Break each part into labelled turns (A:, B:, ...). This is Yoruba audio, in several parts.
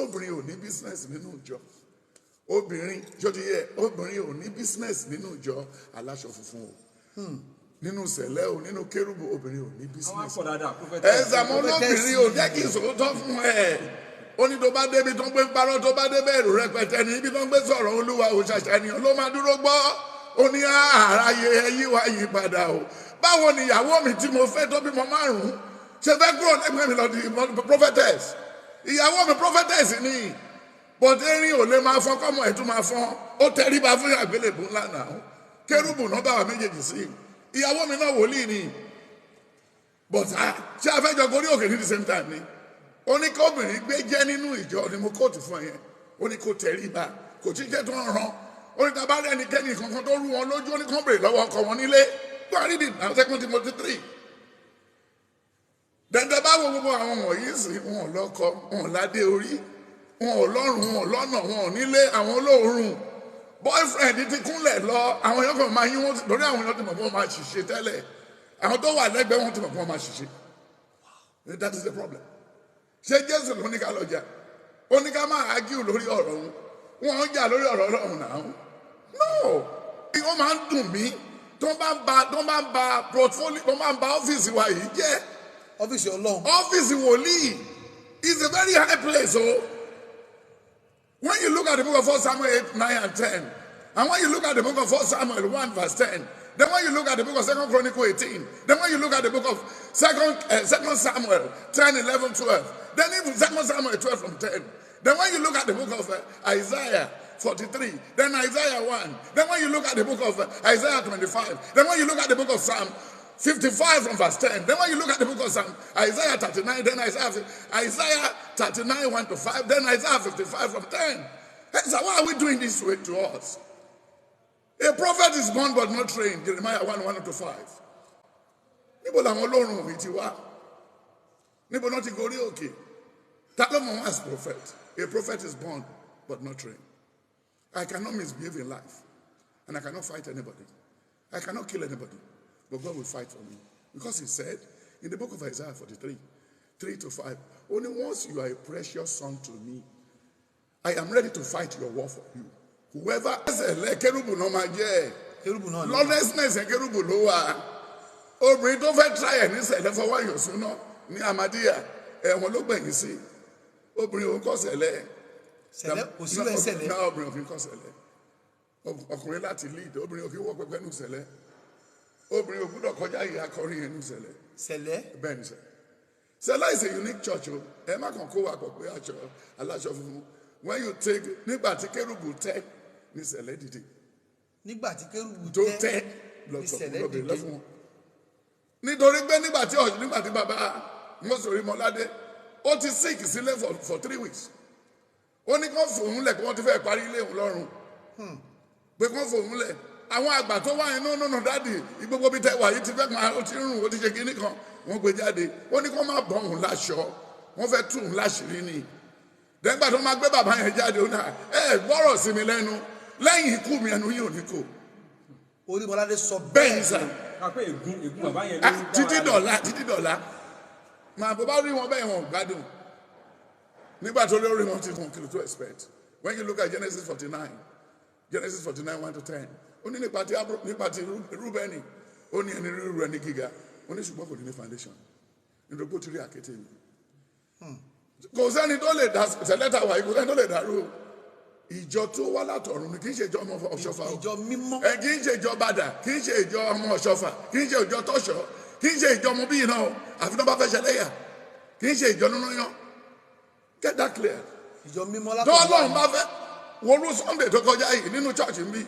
A: Lóbìnrin ò ní business nínú ìjọ. Obìnrin, ṣó ti yẹ, obìnrin ò ní business nínú ìjọ aláṣọ funfun o, nínú Cele o, nínú Kérúbù, obìnrin ò ní
B: Àwọn
A: business.
B: akọ̀ dáadáa, prophet.
A: Ẹ sàmọ́, lóbìnrin ò jẹ́ kí ìṣòro tán fún ẹ. Ó ní tó bá débi tó ń gbé ń parọ́, tó bá débẹ̀, èrò rẹpẹtẹ ní ibi tó ń gbé sọ̀rọ̀ Olúwa, òṣàṣà ènìyàn ló máa dúró gbọ́. Ó ní àráyé ẹ yí wa yí padà o. Báwo ni ìyàwó mi tí mo fẹ́ tó bímọ márùn-ún ṣe fẹ́ kúrò lẹ́gbẹ̀ẹ́ mi lọ di prophetess? Ìyàwó mi prophetess ni, but erin ò lè máa fọ́n kọ́mọ ẹ̀ tún máa fọ́n. Ó tẹríba fún àgbélébùú ńlá náà. Kérúbù náà bá wa méjèèjì sí. Ìyàwó mi náà wòlíì ni, but ah, ṣé a fẹ́ jọ gorí òkè ní the same time ni? Ó ní kóbìnrin gbé jẹ́ nínú ìjọ ni mo quote fún ẹ yẹn. Ó ní kó tẹríba, kò tí jẹ́ tó ń ràn. Ó ní tá bá rí ẹnikẹ́ni kankan tó rú wọn lójú, ó ní kán bèrè lọ́wọ́ ọkọ wọn nílé. Go and read it now, 2 Timothy 3. Dẹ̀ndẹ̀ bá wo gbogbo àwọn wọ̀nyí sí, wọn ò lọ́kọ, wọn ò ládé orí, wọn ò lọ́rùn, wọn ò lọ́nà, wọn ò nílé. Àwọn olóòórùn boyfriend ti kúnlẹ̀ lọ. Àwọn èèyàn kan máa yín wọn lórí. Àwọn èèyàn ti mọ̀ pé wọ́n máa ṣiṣẹ́ tẹ́lẹ̀. Àwọn tó wà lẹ́gbẹ̀ẹ́ wọn ti mọ̀ pé wọ́n máa ṣiṣẹ́. That is the problem. Ṣé Jésù ló ní ká lọ jà? Ó ní ká máa argue lórí ọ̀rọ̀ òun. Wọ́n ń jà lórí ọ̀rọ̀ Ọlọ́run náà. No, ó máa ń dùn mí tó bá ń ba portfolio, tó bá ń ba ọ́fíìsì wa yìí jẹ́.
C: Ọ́fíìsì Ọlọ́run.
A: Ọ́fíìsì wòlíì is a very high place o. When you look at the book of 1 Samuel 8, 9 and 10, and when you look at the book of 1 Samuel 1 verse 10, then when you look at the book of 2 Chronicle 18, then when you look at the book of 2 Samuel 10, 11, 12, then even 2 Samuel 12 from 10, then when you look at the book of Isaiah 43, then Isaiah 1, then when you look at the book of Isaiah 25, then when you look at the book of Psalm 55 from verse 10, then when you look at the book of Psalm Isaiah 39, then Isaiah 39, 1 to 5, then Isaiah 55 from 10. Hey, so why are we doing this way to us? A prophet is born but not trained. Jeremiah 1, 1 to 5. Níbo làwọn olórun mi ti wá? Níbo náà ti gorí òkè? Ta ló mọ̀ wọ́n as prophet? A prophet is born but not trained. I cannot misbehave in life, and I cannot fight anybody. I cannot kill anybody, but God will fight for me. Because he said in the book of Isaiah 43, 3 to 5, only once you are a precious son to me, I am ready to fight your war for you. Whoever ẹsẹ̀ kérúbù náà máa jẹ́ ẹ̀.
C: Kérúbù náà ni.
A: Lawlessness ẹ̀, kérúbù ló wà. Obìnrin tó fẹ́ try ẹ̀ ní Cele fọwọ́ ìyọ̀súná ní Ahmadiyya, ẹ̀wọ̀n ló gbẹ̀yìn sí. Obìnrin òun kọ́ Cele.
C: Cele kò sí rẹ̀ Cele.
A: Náà obìnrin òfin kọ́ Cele. Ọkùnrin láti lead, obìnrin òfin wọ́ pẹpẹ nù Cele. Obìnrin ò gbúdọ̀ kọjá ìyá akọrin yẹn nù Cele.
C: Cele.
A: Bẹ́ẹ̀ ni sẹ́. Cele is a unique church o. Ẹ má kàn kó wa pọ̀ pé aṣọ aláṣọ funfun. When you take, nígbà tí kérúbù tẹ́ ní Cele dìde.
C: Nígbà tí kérúbù
A: tó
C: tẹ́
A: tẹ́
C: ní
A: lọ́sọ̀
C: Cele
A: lọ́bìnrin
C: dìde.
A: lọ fún wọn. Nítorí pé nígbà tí bàbá Mósè Orímọládé, ó ti sick sílé for 3 weeks. Ó ní kán fòun lẹ̀, kí wọ́n ti fẹ́ parí ilé òun lọ́rùn. Pé kán fòun lẹ̀. Àwọn àgbà tó wà nínú nínú daddy, gbogbo bí tẹ́ wà yìí ti fẹ́ máa, ó ti rùn, ó ti ṣe kinní kan. Wọ́n gbé jáde. Ó ní kán má bọ́ òun láṣọ. Wọ́n fẹ́ tú òun láṣìírí ni. Dẹ́gbà tó máa gbé bàbá yẹn jáde, ó náà ẹ gbọ́rọ̀ sí mi lẹ́nu, lẹ́yìn ikú mi, ẹnu yìí ò ní kò.
C: Orímọládé sọ.
A: Bẹ́ẹ̀ ni sà.
B: Ká pé ègún bàbá yẹn ló
A: Ah,
B: ń dá
A: títí
B: wàhálà.
A: dọ̀la, títí dọ̀la màá bó bá rí wọn bẹ́ẹ̀, wọn ò gbádùn. Nígbà tó lórí wọn ti kún, kí ló tó expect? When you look at Genesis 49, Genesis 49 1 to 10, ó ní nípa ti Rúbẹ́nì, ó ní ẹni rírú ẹni gíga, ó ní ṣùgbọ́n kò ní ní foundation, nítorí pé ó ti rí àkété mi. Kò sẹ́ni tó lè dá Cele tá wà yìí, kò sẹ́ni tó lè dàrú. Ìjọ tó wá látọ̀run ni, kì í ṣe ìjọ ọmọ Ọ̀ṣọ́fà o.
C: Ìjọ mímọ́.
A: Ẹ kì í ṣe ìjọ bàdà, kì í ṣe ìjọ ọmọ Ọ̀ṣọ́fà, kì í ṣe ìjọ tọ́ṣọ̀, kì í ṣe ìjọ ọmọ bíyìn náà o, àfi tó bá fẹ́ ṣẹlẹ́yà. Kì í ṣe ìjọ nínú yán. Get that clear.
C: Ìjọ mímọ́
A: Tó
C: látọ̀run.
A: Ọlọ́run bá fẹ́ wọlú, Sunday tó kọjá yìí, nínú church ń bí,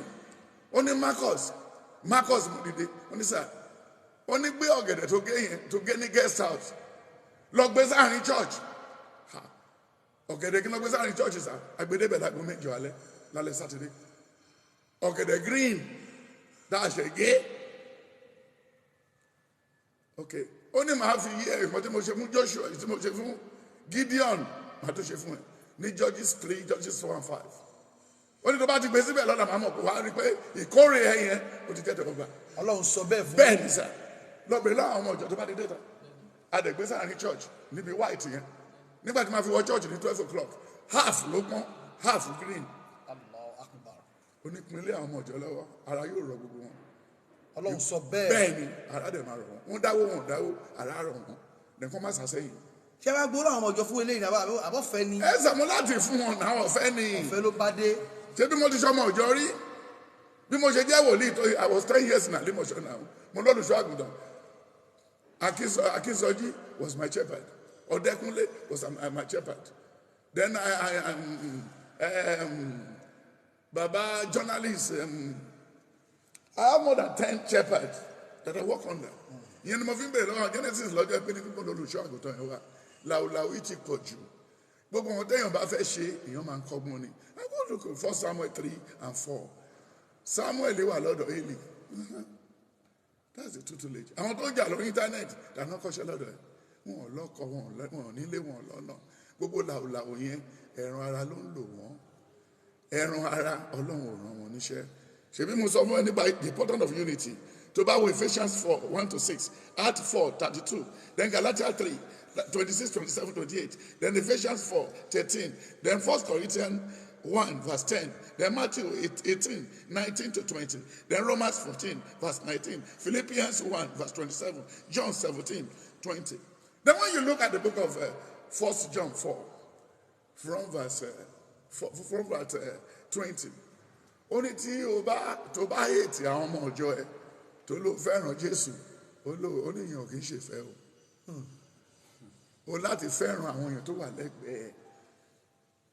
A: ó ní Marcus, Marcus, mo dìde. Ó ní sà, ó ní gbé ọ̀gẹ̀dẹ̀ tó gé yẹn, tó gé ní guest house, lọ gbé sáàrin church. Ha. Ọ̀gẹ̀dẹ̀ kí lọ gbé sáàrin church sà? Agbedebẹ̀ láago 8 alẹ́ lálẹ́ Saturday. Ọ̀gẹ̀dẹ̀ green tá a ṣe gé. Ok, ó ní màá fi yí ẹ̀ ìmọ̀ tí mo ṣe fún Joshua, tí mo ṣe fún Gideon, màá tó ṣe fún ẹ ní Judges 3, Judges 4 and 5. Ó ní tó bá ti gbé síbẹ̀ lọ́la, màá mọ̀ pé wàá rí i pé ìkórè ẹ yẹn ó ti jẹ́ tẹ̀wọ́gbà.
C: Ọlọ́run sọ bẹ́ẹ̀ fún.
A: Bẹ́ẹ̀ ni sà. Lọ́bìnrin láwọn ọmọ ìjọ tó bá ti dé ta, adẹ̀gbé sáàrin church níbi white yẹn. Nígbà tí màá fi wọ church ní 12 o'clock, Half ló pọ́n, half green.
C: Allahu Akbar.
A: Onípínlẹ̀ àwọn ọmọ ìjọ lọ́wọ́, ara yóò rọ gbogbo wọn.
C: Ọlọ́run sọ bẹ́ẹ̀.
A: Bẹ́ẹ̀ ni, ara dẹ̀ máa rọ̀ wọ́n. Wọ́n dáwó, wọn ò dáwó, ara rọ̀ wọ́n. Nìkan má sàsẹ́yìn.
C: Ṣé wàá gbowó àwọn ọmọ ìjọ fún eléyìí ní àbọ̀fẹ́ ni?
A: Ẹ sàmú láti fún wọn náà, ọ̀fẹ́ ni.
C: Ọ̀fẹ́ ló bá dé.
A: Ṣé bí mo ti sọmọ ìjọ rí, bí mo ṣe jẹ́ wòlíì tó, I was 10 years in Alimosho now. Mo lọ́lùṣọ́ àgùntàn. Akínsọjí was my shepherd. Ọ̀dẹ́kúnlé was my shepherd. Then I, Baba journalist, I have more than 10 shepherds that I work under. Ìyẹn ni mo fi ń bèrè lọ́wọ́ Genesis lọ́jọ́ pé ní pípọ̀ lọ́lùṣọ́ àgùntàn yẹn wà. Làwùlàwù yìí ti pọ̀ jù. Gbogbo wọn téèyàn bá fẹ́ ṣe, èèyàn máa ń kọ́gbọ́n ni. I go to 1 Samuel 3 and 4. Samuel wà lọ́dọ̀ Eli. That's the tutelage. Àwọn tó ń jà lórí internet dáná kọ́ṣẹ́ lọ́dọ̀ ẹ̀. Wọn ò lọ́kọ, wọn ò nílé, wọn ò lọ́nà. Gbogbo làwùlàwù yẹn, ẹran ara ló ń lò wọ́n. Ẹran ara, Ọlọ́run ò rán wọn níṣẹ́. Ṣebí mo sọ fún ẹ nípa the importance of unity. Tó bá wo Ephesians 4:1 to 6, Acts 4:32, then Galatians 3:26, 27, 28, then Ephesians 4:13, then 1 Corinthians 1 verse 10, then Matthew 18:19 to 20, then Romans 14 verse 19, Philippians 1 verse 27, John 17:20. Then when you look at the book of 1 John 4, from verse 20, ó ní tí o bá tó bá hate àwọn ọmọ ìjọ ẹ tó ló fẹ́ràn Jésù, ó ní ìyẹn ò kì í ṣe fẹ́ o. O láti fẹ́ràn àwọn èèyàn tó wà lẹ́gbẹ̀ẹ́,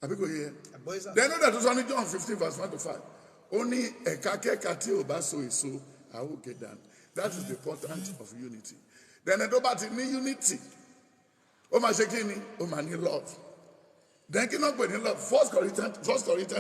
A: àbí kò yẹ?
C: Àgbọ́yé sà.
A: Then ó dẹ̀ tó sọ ní John 15 verse 1 to 5, ó ní ẹ̀ka kẹ́ka tí ò bá so èso, a ó gé dànù. That is the importance of unity. Then ẹni tó bá ti ní unity, ó máa ṣe kí ni? Ó máa ní love. Then kí náà pè ní love? 1 Corinthians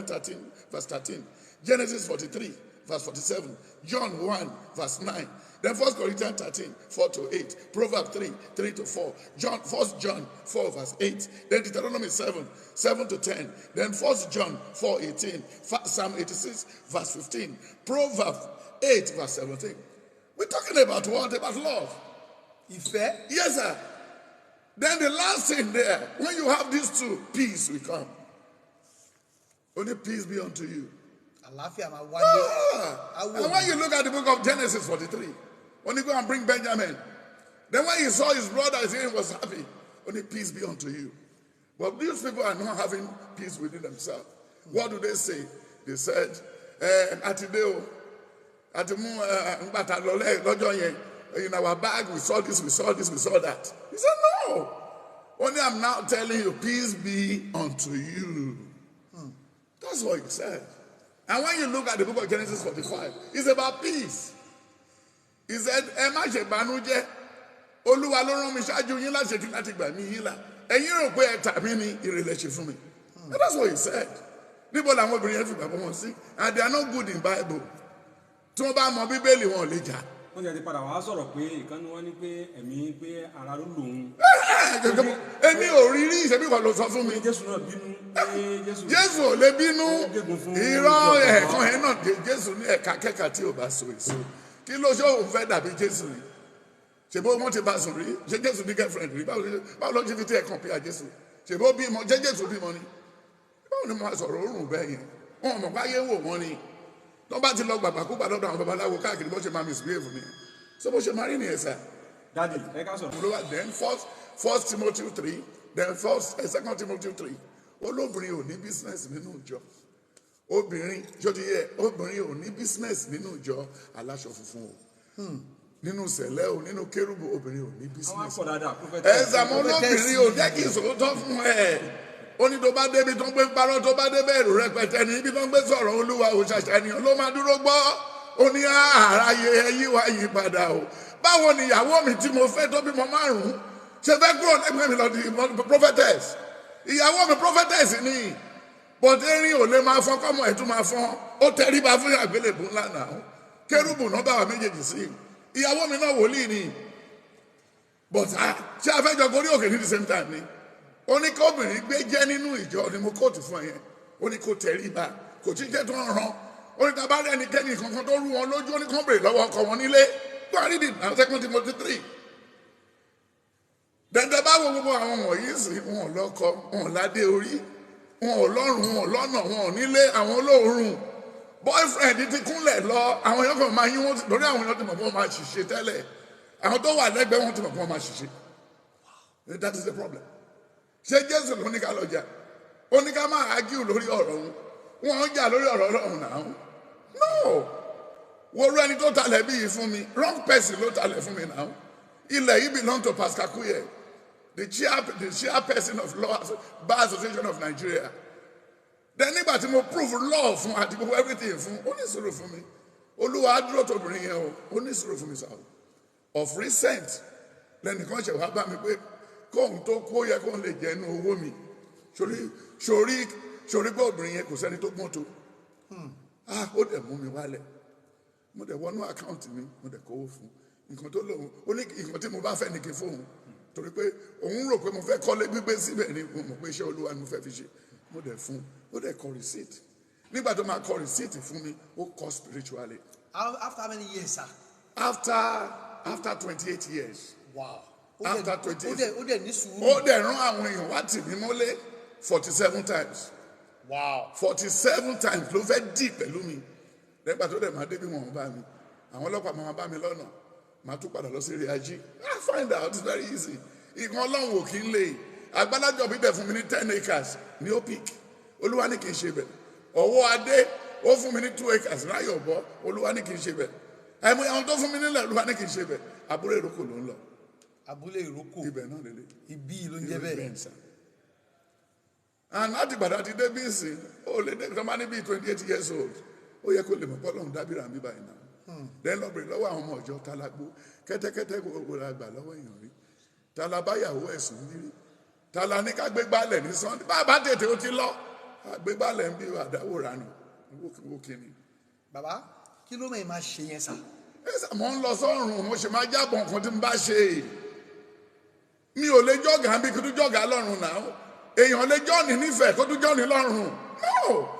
A: 13 verse 13, Genesis 43 verse 47, John 1 verse 9, then 1 Corinthians 13:4 to 8, Proverbs 3:3 to 4, John 1 John 4 verse 8, then Deuteronomy 7:7 to 10, then 1 John 4:18, Psalm 86 verse 15, Proverbs 8 verse 17. We're talking about what? About love.
C: Ìfẹ́.
A: Yes, sir. Then the last thing there, when you have these two, peace will come. Only peace be unto you.
C: Àlàáfíà máa wáyé.
A: Ah, and when you look at the book of Genesis 43, when he go and bring Benjamin, then when he saw his brother, he was happy. Only peace be unto you. But these people are not having peace within themselves. What do they say? They said, "Àti dé o, àti mú ngbàtà lọ lọ́jọ́ yẹn, in our bag we saw this, we saw this, we saw that." He said, "No. Only I'm now telling you, peace be unto you." That's what he said. And when you look at the book of Genesis 45, it's about peace. He said, "Ẹ má ṣe banújẹ́. Olúwa ló rán mi ṣáájú yín láti ṣe kí láti gbà mí yín là. Ẹ̀yin rò pé ẹ tà mí ní ìrẹ̀lẹ̀ ṣe fún mi." And that's what he said. Níbo làwọn obìnrin yẹn fi gbàgbọ́ wọn sí? And they are not good in Bible. Tí wọ́n bá mọ Bíbélì, wọn ò lè jà.
B: Wọ́n ti padà wá sọ̀rọ̀ pé ìkànnì wọn ní pé ẹ̀mí pé ara ló lòun.
A: Èmi ò rí rí ìṣẹ́bí kan ló sọ fún mi.
B: Pé Jésù náà bínú, pé Jésù.
A: Jésù ò lè bínú.
B: Ó gégùn fún
A: Irọ́.
B: ìjọ kan.
A: Ẹ̀ẹ̀kan ẹ̀ náà Jésù ní ẹ̀ka kẹ́ka tí ò bá so èso. Kí ló ṣe òun fẹ́ dàbí Jésù ni? Ṣèbó wọ́n ti bá sùn rí? Ṣé Jésù ní girlfriend rí? Báwo ló ṣe fi tí ẹ̀ kàn pé Jésù? Ṣèbó bímọ? Ṣé Jésù bímọ ni? Báwo ni mo máa sọ̀rọ̀ òórùn bẹ́ẹ̀ yẹn? Wọn ò mọ̀ báyé wò wọ́n ni. Tó bá ti lọ gbàgbàkúgbà lọ́dọ̀ àwọn babaláwo káàkiri, bó ṣe máa misbehave ni. So bó ṣe máa rí nìyẹn sir.
B: Daddy, ẹ ká sọ̀rọ̀.
A: Ló wà. Then 1 Timothy 3, then first 2 Timothy 3, olóbìnrin ò ní business nínú ìjọ. Obìnrin, ṣó ti yẹ? Obìnrin ò ní business nínú ìjọ aláṣọ funfun o, nínú sẹ̀lẹ̀ o, nínú kérúbù, obìnrin ò ní
B: Àwọn
A: business.
B: akọ̀ dáadáa, prophet.
A: Ẹ sàmọ́, olóbìnrin ò jẹ́ kí ìṣòro tán fún ẹ. Ó ní tó bá débi tó ń gbé parọ́, tó bá débẹ̀ èrò rẹpẹtẹ ní ibi tó ń gbé sọ̀rọ̀ Olúwa, òṣàṣà ènìyàn ló máa dúró gbọ́. Ó ní àráyé ẹyí wa yí padà o. Báwo ni ìyàwó mi tí mo fẹ́ tó bímọ márùn-ún ṣe fẹ́ kúrò lẹ́gbẹ̀ẹ́ mi lọ di prophetess? Ìyàwó mi prophetess ni, but erin ò lè máa fọ́n kọ́mọ ẹ̀ tún máa fọ́n. Ó tẹríba fún àgbélébùú ńlá náà. Kérúbù náà bá wa méjèèjì sí. Ìyàwó mi náà wòlíì ni, but ah, ṣé a fẹ́ jọ gorí òkè ní the same time ni? Ó ní kí obìnrin gbé jẹ́ nínú ìjọ ni mo quote fún ẹ yẹn. Ó ní kó tẹríba, kò tí jẹ́ tó ń ràn. Ó ní tàbá rẹ̀ ẹnikẹ́ni kankan tó rú wọn lójú, ó ní kán bèrè lọ́wọ́ ọkọ wọn nílé. Go and read it now, 2 Timothy 3. Dẹ̀ndẹ̀ bá wo gbogbo àwọn wọ̀nyí sí, wọn lọ́kọ, wọn ládé orí, Wọn ò lọ́rùn, wọn ò lọ́nà, wọn ò nílé, àwọn olóòórùn. Boyfriend ti kúnlẹ̀ lọ, àwọn èèyàn kan máa yín wọn lórí, àwọn èèyàn ti mọ̀ pé wọ́n máa ṣiṣẹ́ tẹ́lẹ̀. Àwọn tó wà lẹ́gbẹ̀ẹ́ wọn ti mọ̀ pé wọ́n máa ṣiṣẹ́. That is the problem. Ṣé Jésù ló ní ká lọ jà? Ó ní ká máa argue lórí ọ̀rọ̀ òun. Wọ́n ń jà lórí ọ̀rọ̀ Ọlọ́run náà. No, wo ru ẹni tó talẹ̀ bí yìí fún mi. Wrong person ló talẹ̀ fún mi náà. Ilẹ̀ yìí belong to Pascal Kuye, the chairperson of Law Bar Association of Nigeria. Then nígbà tí mo prove law fún àti gbogbo everything fún, ó ní sùúrù fún mi. Olúwa á dúró tóbìnrin yẹn o. Ó ní sùúrù fún mi sáà. Of recent, lẹ́nìkan ṣe wá bá mi pé kóun tó kó yẹ kóun lè jẹ inú owó mi. Sórí sórí sórí pé obìnrin yẹn, kò sẹ́ni tó gbọ́n tó. Ah, ó dẹ̀ mú mi wálẹ̀. Mo dẹ̀ wọnú account mi, mo dẹ̀ kówó fún nǹkan tó lòun. Ó ní nǹkan tí mo bá fẹ́ ni kí n fóun, torí pé òun rò pé mo fẹ́ kọ́lé gbígbé síbẹ̀ ni. Mo mọ̀ pé iṣẹ́ Olúwa ni mo fẹ́ fi ṣe. Mo dẹ̀ fún. Ó dẹ̀ kọ receipt. Nígbà tó máa kọ receipt fún mi, ó kọ spiritually.
C: After how many years, sir?
A: After 28 years.
C: Wow.
A: After 28.
C: Ó dẹ̀ ní sùúrù.
A: Ó dẹ̀ rán àwọn èèyàn wá tì mí mọ́lé 47 times. 47 times ló fẹ́ dì pẹ̀lú mi. Nígbà tó dẹ̀ máa débi, wọn bá mi, àwọn ọlọ́pàá máa bá mi lọ́nà, máa tún padà lọ sí eré ají. I find out it's very easy. Ìkan Ọlọ́run ò kí ń lè agbálájọ bíbẹ̀ fún mi ní 10 acres ní opic. Olúwa ní kì í ṣe bẹ̀. Ọwọ́ adé, ó fún mi ní 2 acres láyọ̀ bọ́. Olúwa ní kì í ṣe bẹ̀. Àìmọye àwọn tó fún mi nílẹ̀, Olúwa ní kì í ṣe bẹ̀. Àbúrò èrò ló ń lọ.
C: Abúlé Ìrókò.
A: Ibẹ̀ náà lélẹ̀.
C: Ibi ló ń jẹ́ bẹ́ẹ̀.
A: Bẹ́ẹ̀ sà. And láti gbàdá ti dé bí ìsìn, ó lè dé tó bá ní bíi 28 years old, ó yẹ kó lè mọ̀ pọ́lọ́hún dábìrà mi báyìí náà. Then lọ bèrè lọ́wọ́ àwọn ọmọ ọ̀jọ́ tálágbó kẹ́tẹ́kẹ́tẹ́ kò la gbà lọ́wọ́ èèyàn rí, tálábáyàwó ẹ̀sùn rírí, tálá ní ká gbé gbálẹ̀ ní Sunday. Bàbá tètè ó ti lọ àgbégbálẹ̀ ń bí àdáwò ránù wó kíni.
C: Bàbá, kí ló mẹ́rin máa ṣe yẹn, sà?
A: Ẹ sà, mo ń lọ sọ́run, mo sì máa jábọ̀ nǹkan tí mo bá ṣe. Mi ò lè jọ́gà bí kí tún jọ́gà lọ́run náà. Èèyàn lè jọ́ọ̀nì nífẹ̀ẹ́ kó tún jọ́ọ̀nì lọ́run, no.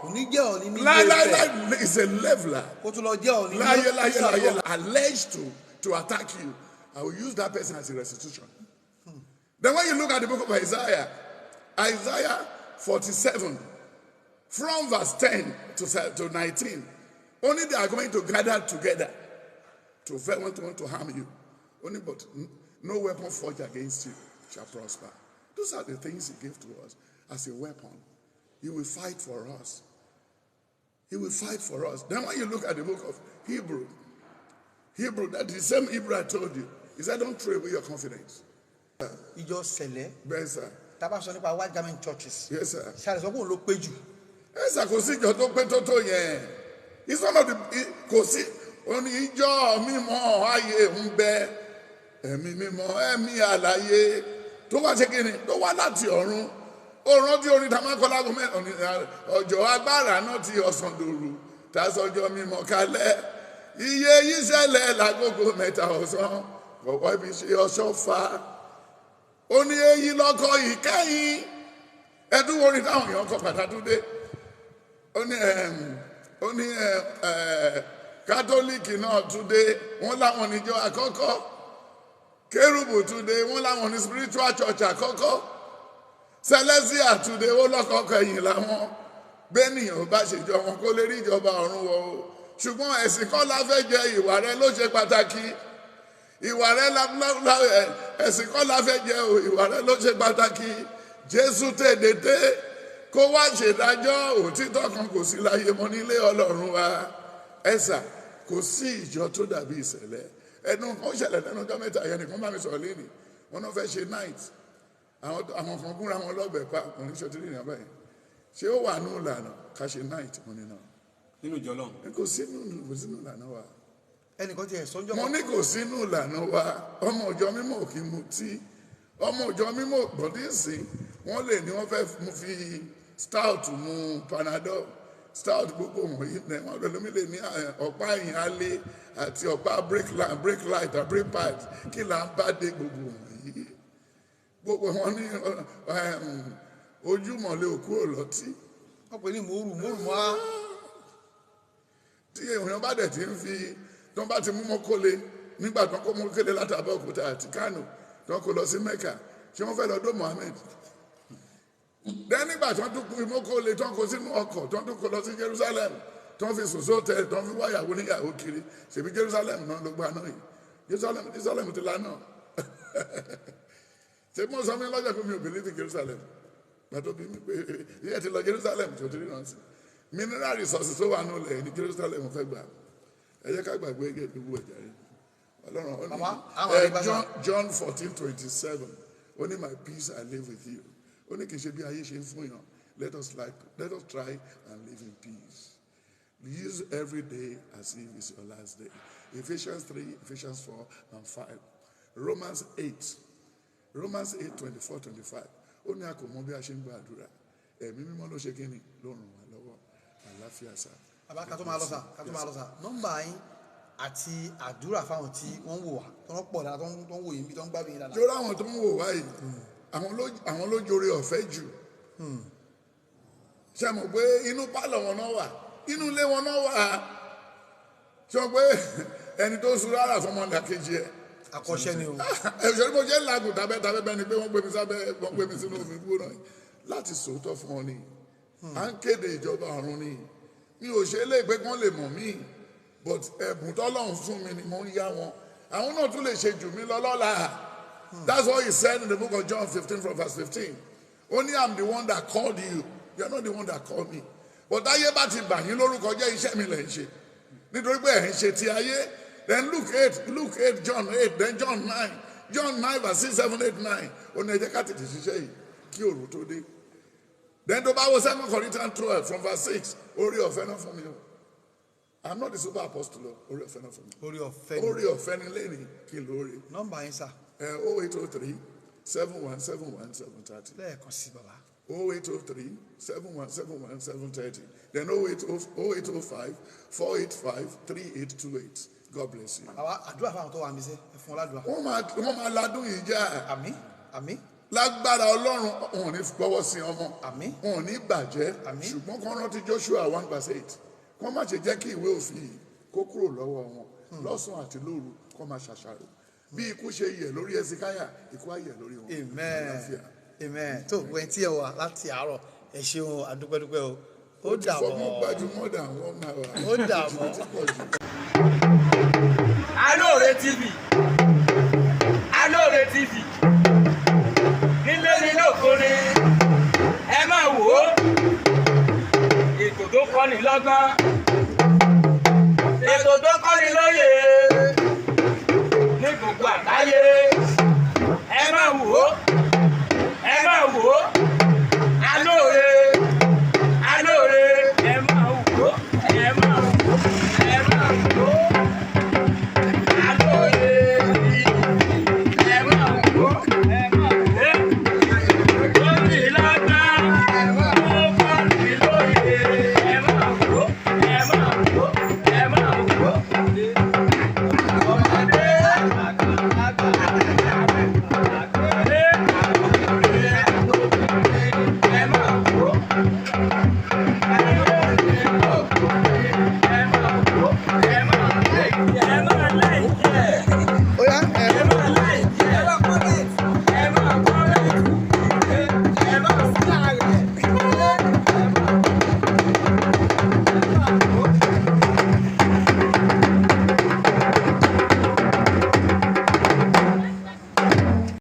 C: Kò ní jẹ́ Ọ̀ọ̀ni ní Ilé Ifẹ̀.
A: Láíláíláí is a leveler.
C: Kó tún lọ jẹ́ Ọ̀ọ̀ni ní
A: Láyé láyé láyé.
C: Ìsàlọ̀.
A: Alleged to attack you, I will use that person as a restitution. Then when you look at the book of Isaiah, Isaiah 47 from verse 10 to 19, only they are going to gather together to want to harm you only, but no weapon forged against you shall prosper. Those are the things he gave to us as a weapon. He will fight for us. He will fight for us. Then when you look at the book of Hebrew, Hebrew, that the same Hebrew I told you, he said, don't throw away your confidence.
C: Ìjọ Sẹ̀lẹ̀.
A: Bẹ́ẹ̀ sir.
C: Tá a bá sọ nípa white garment churches,
A: Yes, sir.
C: ṣàlẹ̀ sọ pé òun ló pé jù?
A: Ẹ sà, kò sí ìjọ tó pé tó tó yẹn. It's one of the, kò sí. Ó ní ìjọ mímọ́ ayé ń bẹ, ẹ̀mí mímọ́, ẹ̀mí àlàyé tó wá ṣe kíni, tó wá láti ọ̀run. Ó rántí orin tá a máa kọ́ lágbo mẹ́rin, ọjọ́ agbára náà ti ọ̀sán dòru, tá a sọjọ́ mímọ́ kalẹ̀. Iye yìí ṣẹlẹ̀ lágogo 3 ọ̀sán, kọ̀wọ́ ibi ṣe ọṣọ́ fa. Ó ní èyí lọ́kọ̀ ìkẹyìn. Ẹdún orin táwọn èèyàn kọ pàtàkì dé. Ó ní Kátólíìkì náà tún dé, wọ́n láwọn níjọ àkọ́kọ́. Kérúbù tún dé, wọ́n láwọn ní spiritual church àkọ́kọ́. Celestial tún dé, ó lọ́kọ̀ọ́kọ́ ẹ̀yìn làwọn. Bẹ́ẹ̀nìyàn ò bá ṣèjọ wọn kó lè rí ìjọba ọ̀run wọ̀ o. Ṣùgbọ́n ẹ̀sìn kọ́ la fẹ́ jẹ, ìwà rẹ ló ṣe pàtàkì. Ìwà rẹ ẹ̀sìn kọ́ la fẹ́ jẹ o, ìwà rẹ ló ṣe pàtàkì. Jésù tèdèdé kó wá ṣèdájọ́ òtítọ́ kan, kò sí láyé mọ́ nílé Ọlọ́run wa. Ẹ̀sà, kò sí ìjọ tó dàbí ìṣẹ̀lẹ̀. Ẹnu kan ṣẹlẹ̀ lẹ́nu ọjọ́ 3 yẹn, nìkan bá mi sọ̀rọ̀ lẹ́nìí, wọn náà fẹ́ ṣe night. Àwọn kan gúnra wọn lọ́bẹ̀ pa. Wọn ní sọtí nìyẹn báyìí, ṣé ó wà nù ìlànà ká ṣe night? Wọn ní náà.
B: Nínú ìjọ lọ́hùn.
A: Kò sínú ìlànà wa.
C: Ẹnìkan ti ẹ̀ sọ́njọ́.
A: Mo ní kò sínú ìlànà wa. Ọmọ ìjọ mímọ́ ò kí ń mutí. Ọmọ ìjọ mímọ́ gbọ̀dí sí. Wọ́n lè ní wọ́n fẹ́ mú fi stout mu Panadol, stout, gbogbo wọ̀nyí ní wọ́n lè lómi lè ní ọ̀pá ẹ̀yìn alẹ́ àti ọ̀pá brake light, brake light àti brake pad. Kí là ń bá dé gbogbo wọ̀nyí? Gbogbo wọn ní ojúmọ̀lé òkú òlọ́tí.
C: Wọ́n pè ní mòórù mòórù mọ́ á.
A: Tí èèyàn bá dẹ̀ ti ń fi tó bá ti mú mọ́kólé nígbà tó ń kó mọ́kólé láti Abẹ́òkúta àti Kánò, tó ń kó lọ sí Mẹ́kà, ṣé wọ́n fẹ́ lọ dó Mohammed? Then nígbà tí wọ́n tún kú ìmọ̀kó lè tán kó sínú ọkọ̀ tí wọ́n tún kó lọ sí Jerusalem, tí wọ́n fi sùn sóòtẹ́, tí wọ́n fi wáyàwó níyàwó kiri. Ṣèbí Jerusalem náà ló gbà náà yìí. Jerusalem ti la náà. Ṣé mo sọ fún yín lọ́jọ́ pé mi ò believe in Jerusalem? Gbàtọ́ bí mi pé iye ti lọ Jerusalem tí o ti rí náà sí. Mineral resources tó wà nù lẹ̀ ní Jerusalem fẹ́ gbà. Ẹ jẹ́ ká gbàgbé gbogbo ẹ̀jẹ̀ rí. Ọlọ́run ó ní
C: Bàbá, àwọn àrígbá sá.
A: John 14:27, ó ní, "My peace I live with you." Ó ní kì í ṣe bí ayé ṣe ń fún yàn. Let us try and live in peace. Use every day as if it's your last day. Ephesians 3, Ephesians 4 and 5. Romans 8. Romans 8, 24, 25. Ó ní a kò mọ bí a ṣe ń gba àdúrà. Ẹ̀mí mímọ́ ló ṣe kí ni ló ràn wá lọ́wọ́. Àlàáfíà sá.
C: Bàbá, ká tó máa lọ sà, ká tó máa lọ sà, nọ́mbà yín àti àdúrà fáwọn tí wọ́n ń wò wá, tó ń pọ̀ dáadáa, tó ń wò yín bí tó ń gbádùn yín dáadáa.
A: Torí àwọn tó ń wò wá yìí, àwọn ló jore ọ̀fẹ́ jù. Ṣé mọ̀ pé inú pálọ̀ wọn náà wà, inú ilé wọn náà wà? Ṣé mọ̀ pé ẹni tó sun rárá fọmọ làkejì ẹ̀?
C: Akọ́ṣẹ́ ni o.
A: Ẹ̀ṣọ́ ni mo jẹ́ làágùn tábẹ́ tábẹ́ bẹ́ẹ̀ ni pé wọ́n gbé mi sábẹ́, wọ́n gbé mi sínú omi gbóná yìí. Láti sòótọ́ fún ọ ni à ń kéde ìjọba ọ̀run ni. Mi ò ṣe é lè pé kí wọ́n lè mọ̀ mí, but ẹ̀bùn tọ́lọ́run fún mi ni mo ń yá wọn. Àwọn náà tún lè ṣe jù mí lọ lọ́la. That's what he said in the book of John 15 from verse 15. Only, "I'm the one that called you. You are not the one that called me." But ayé bá ti bà yín lórúkọ jẹ́, iṣẹ́ mi lẹ̀ ń ṣe nítorí pé ẹ̀ ń ṣe ti ayé. Then Luke 8, Luke 8, John 8, then John 9, John 9 verse 6, 7, 8, 9. Ó ní ẹ jẹ́ ká tètè ṣiṣẹ́ yìí kí òru tó dé. Then tó bá wo 2 Corinthians 12 from verse 6, orí ọ̀fẹ́ náà fún mi o. I'm not the super apostle o. Orí ọ̀fẹ́ náà fún mi.
C: Orí ọ̀fẹ́ ni.
A: Orí ọ̀fẹ́ ni lẹ́ni kí n lóore.
C: Nọ́mbà yín sà.
A: 0803 7171 730.
C: Lẹ́ẹ̀kan sí, bàbá.
A: 0803 7171 730. Then 0805 485 3828. God bless you.
C: Bàbá, àdúrà fáwọn tó wà níbi iṣẹ́, ẹ fún wọn ládùúrà.
A: Wọ́n máa ladún yìí já.
C: Àmín, àmín.
A: Lágbára Ọlọ́run, wọn ò ní gbọ́wọ́ sí ọmọ.
C: Àmín.
A: Wọn ò ní bàjẹ́.
C: Àmín.
A: Ṣùgbọ́n kán rántí Joshua 1 verse 8. Kán má ṣe jẹ́ kí ìwé òfin yìí kó kúrò lọ́wọ́ wọn. Lọ́sàn-án àti lóru, kán máa ṣàṣàrò. Bí ikú ṣe yẹ̀ lórí Ẹsikáyà, ikú á yẹ̀ lórí wọn.
C: Amen.
A: Àlàáfíà.
C: Amen. Tó gbogbo ẹni tí ẹ wà láti àárọ̀, ẹ ṣeun, àdúpẹ́dúpẹ́ o. Ó dàbọ̀.
A: Fọmọ gbájú more than one hour.
C: Ó dàbọ̀.
A: Ti pọ̀ jù.
D: Alóore TV, Alóore TV, nílé ní lóko ni, ẹ máa wò ó. Ètò tó kọ́ni lọ́gbọ́n, ètò tó kọ́ni lóye ní gbogbo àgbáyé, ẹ máa wò ó, ẹ máa wò ó.